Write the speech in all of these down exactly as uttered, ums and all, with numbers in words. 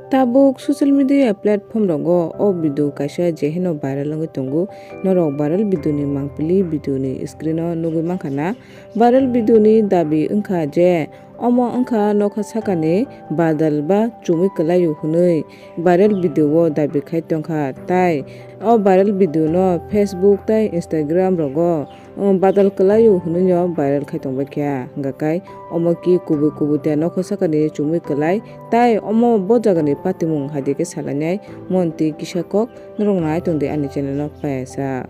Tabuk social media platform rogo o video kaisa je hino viral wngwi tongo. Norok viral video ni mangpili video ni screen o nugwi mankha na. Viral video ni dabi wngkha je omo wngkha nokha sakani badal ba chumui kwlaio hwnwi viral video o dabi khai tongkha. Tai o viral video no Facebook tai Instagram rogo um, badal kwlaio hwnwi no viral khai tongbaikha. Hwnkha khe omo ki kubui kubui tei nokha sakani chumui kwlai, tai omo bo jagani patimung hai de khe salainai monti kisa kok norok nai tongdi ani channel no payasa.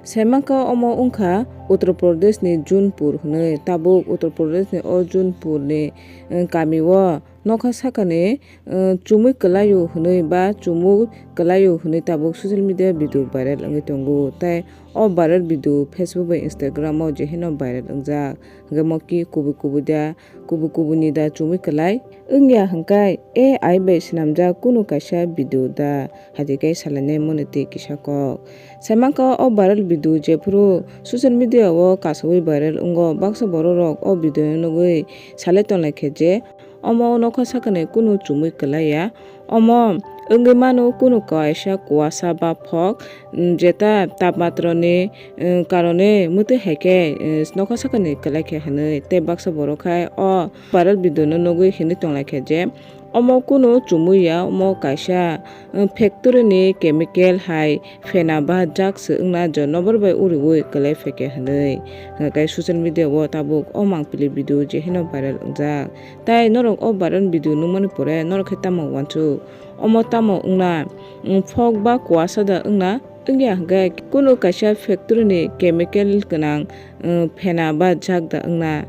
Saimankha omo wngkha Uttar Pradesh ni Jaunpur hwnwi. Tabuk Uttar Pradesh ni o Jaunpur ni um, kami o nokha sakani uh, chumui kwlaio hwnwi ba chumui kwlaio hwnwi tabuk social media video viral wngwi tongo. Tai o viral video Facebook bai Instagram o je hino viral wngjak. Hwnkhe mo ki kubui kubui da, kubui kubui ni da chumui kwlai wngya hwnkhe A I bai swnamjak kunu kaisa video da hai de khe salainai moniti kisa kok. Saimankha o viral video jephuru social media o kasaui viral wngo, baksa borok rok o video no nugwi salai tonglai khe je omo nokha sakani kunu chumui kwlaiya. Omo wngwi mano kunu kaisa kuasa ba phok, mm, jeta tapmatrani, mm, karone mwtwi hai khe, mm, nokha sakani kwlai khe hwnwi. Tei baksa borok hai o viral video no nugwi hwnwi tonglai khe je omo kunu chumui ya, omo kaisa, mm, factory ni chemical hai phena ba jak se wngna jo nobor bai uriui kwlai phaikha hwnwi. Hwnkhe social media o tabuk o mangpili video je hino viral wngjak. Tai norok o viral video nukmani pore norok khe tamo uansuk? Omo tamo wngna, mm, phok ba kuasa da wngna? Wngya hwnkhe kunu kaisa factory ni chemical gwnang, mm, phena ba jak da wngna?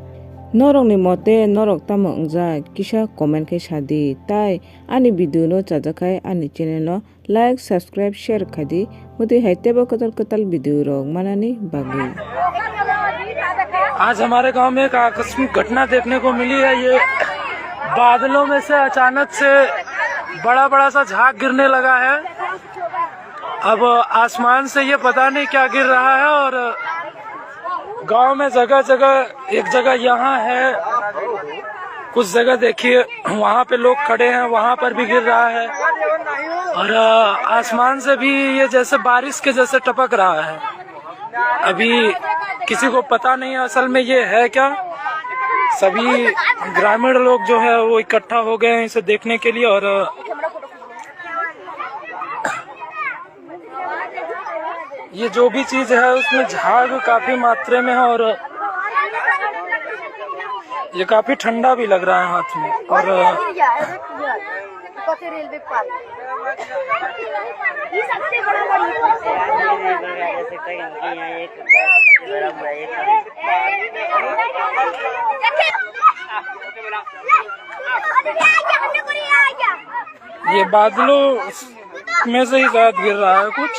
Norokni mote norok tamo wngjak kisa comment khe sadi. Tai ani video no chajakhai ani channel no like, subscribe, share khadi, mutwi hai tebo kwtal kwtal video rok manani bagwi. आज हमारे गांव में एक आकस्मिक घटना देखने को मिली है। ये बादलों में से अचानक से बड़ा बड़ा सा झाग गिरने लगा है। अब आसमान से ये पता नहीं क्या गिर रहा है और गांव में जगह जगह, एक जगह यहाँ है, कुछ जगह देखिए वहाँ पे लोग खड़े हैं, वहाँ पर भी गिर रहा है और अ, आसमान से भी ये जैसे बारिश के जैसे टपक रहा है। अभी किसी को पता नहीं है असल में ये है क्या। सभी ग्रामीण लोग जो है वो इकट्ठा हो गए हैं इसे देखने के लिए और अ, ये जो भी चीज है उसमें झाग काफी मात्रा में है और ये काफी ठंडा भी लग रहा है हाथ में। और ये बादलों में से ही शायद गिर रहा है कुछ।